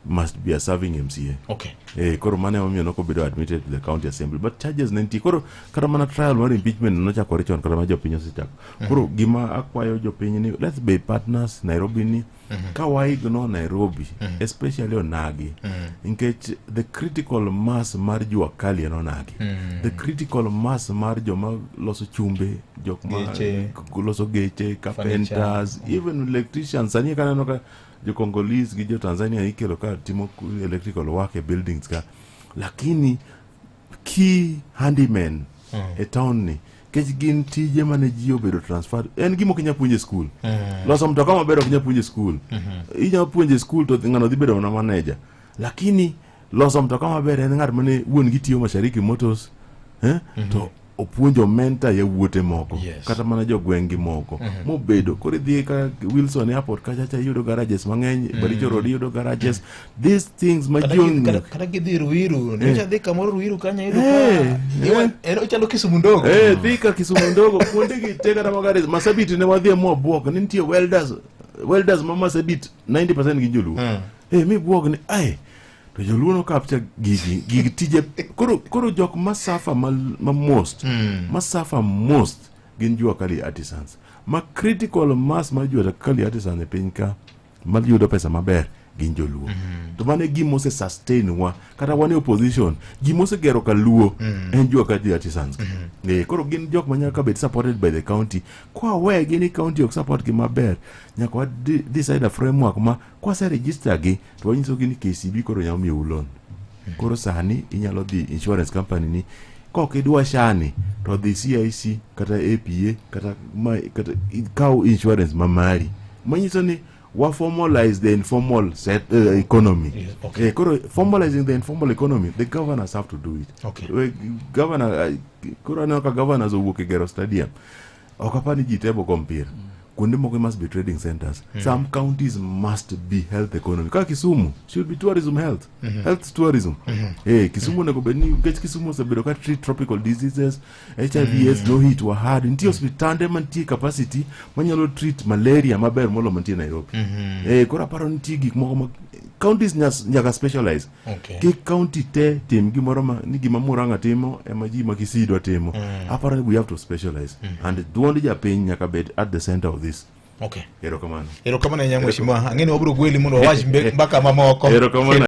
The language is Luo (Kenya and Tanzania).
Must be a serving MCA. Koro mano emomiyo nokobedo admitted to the county assembly, but charges ne nitie. Koro kata mana trial mar impeachment nochakore chon, kata ma jopiny osechako. Koro gima akwayo jopiny ni let's be partners Nairobi ni ka waignore Nairobi, especially onagi, nikech the critical mass mar jua kali en onagi, the critical mass mar joma loso chumbe, jok ma Geche. Loso geche, carpenters, even electricians. Sani kaneno ka jo Congolese gi jo Tanzania ikelo ka timo electrical work e buildings ka, lakini key handymen e town ni kech gin tije mane ji obedo transferred. En gima ok inyal puonjo e school. Loso mtoka maber ok inyal puonjo e school. Inyalo puonjo e school to ng'ano dhi bedo mana manager, lakini loso mtoka maber en ng'at mane wuon gi tiyo Mashariki Motors, eh? To opuonjo mentor yawuote moko kata mana jogweng' gi moko mobedo. Koro idhi ka Wilson Airport kachacha, iyudo garages mang'eny. Baricho Road iyudo garages, these things ma Kata ji ong'eyo. Kata gidhi Ruiru, nyocha dhi kamoro Ruiru kanyo iyudo ka en ochalo Kisumu ndogo. Dhi ka Kisumu ndogo, kuonde gi te, kata magari Masabit ne wadhi mwabuok ni nitie welders ma Masabit 90% gin joluo. Mi buok ni ai to joluo no capture gigi gigi tije. Koro jok ma suffer ma most ma suffer most gin jua kali artisans, ma critical mass mar jua kali artisans e piny ka ma yudo pesa maber gin joluo. To mano e gima ose sustain wa kata wan e opposition. Gima osegero kaluo en jua kali artisans. Koro gin jok ma nyaka bed supported by the county. Kwawegi ni county ok support gi maber, nyaka wa decide a framework ma kwase register gi to wanyisogi ni KCB koro nyalo miyou loan. Koro sani inyalo dhi insurance company ni kok idwa shani to dhi CIC kata APA kata, ma, kata ikaw insurance ma mari, manyiso ni wa formalize the informal economy. Koro formalizing the informal economy, the governors have to do it. Governor, koro aneno ka governors owuok e gero stadium. Ok apar ni ji te bogo mpira. Kuonde moko must be trading centers. Some counties must be health economy, kaka Kisumu should be tourism, health tourism. Kisumu onego bed ni, nikech Kisumu osebedo ka treat tropical diseases, HIV AIDS no hit wa hard. Nitie osiptande mantie capacity manyalo treat malaria maber molo mantie Nairobi. Koro aparo nitie gik moko ma counties nyaka specialize. Kik county te tim gimoro ma ni gima Murang'a timo ema ji ma Kisii dwa timo. Aparo ni we have to specialize and duond japiny nyaka bed at the center of this. Erokamano. Erokamano ahinya, mheshimiwa. Ang'e ni wabiro gweli mondo wawach mbaka mamoko. Erokamano.